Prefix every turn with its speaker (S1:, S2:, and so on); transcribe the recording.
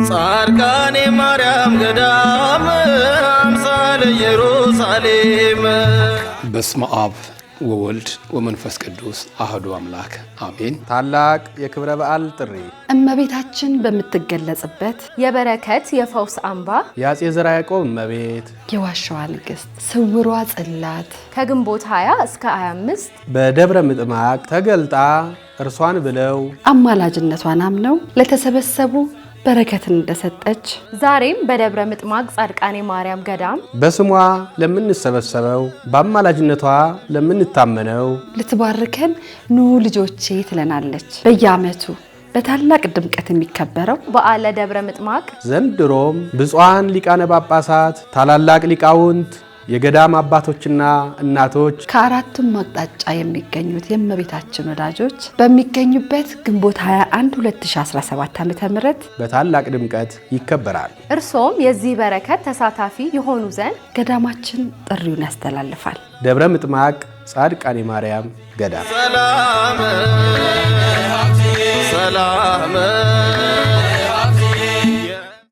S1: ጻድቃኔ ማርያም ገዳም አምሳለ ኢየሩሳሌም።
S2: በስመ አብ ወወልድ ወመንፈስ ቅዱስ አህዱ አምላክ አሜን።
S3: ታላቅ የክብረ በዓል ጥሪ።
S4: እመቤታችን በምትገለጽበት
S5: የበረከት የፈውስ አምባ
S3: የአፄ ዘርዓ ያዕቆብ እመቤት፣
S4: የዋሻዋ ንግሥት፣ ስውሯ ጽላት
S5: ከግንቦት 20 እስከ 25
S3: በደብረ ምጥማቅ ተገልጣ እርሷን ብለው
S4: አማላጅነቷን አምነው ለተሰበሰቡ በረከትን እንደሰጠች
S5: ዛሬም በደብረ ምጥማቅ ጻድቃኔ ማርያም ገዳም
S3: በስሟ ለምንሰበሰበው፣ በአማላጅነቷ ለምንታመነው
S4: ልትባርከን ኑ ልጆቼ ትለናለች። በየዓመቱ በታላቅ ድምቀት የሚከበረው
S5: በዓለ ደብረ ምጥማቅ
S3: ዘንድሮም ብፁዓን ሊቃነ ጳጳሳት፣ ታላላቅ ሊቃውንት፣ የገዳም አባቶችና እናቶች
S4: ከአራቱም አቅጣጫ የሚገኙት የእመቤታችን ወዳጆች በሚገኙበት ግንቦት 21 2017 ዓ.ም
S3: በታላቅ ድምቀት ይከበራል።
S5: እርሶም የዚህ በረከት ተሳታፊ የሆኑ ዘንድ
S4: ገዳማችን ጥሪውን ያስተላልፋል።
S3: ደብረ ምጥማቅ ጻድቃኔ ማርያም ገዳም።
S1: ሰላም።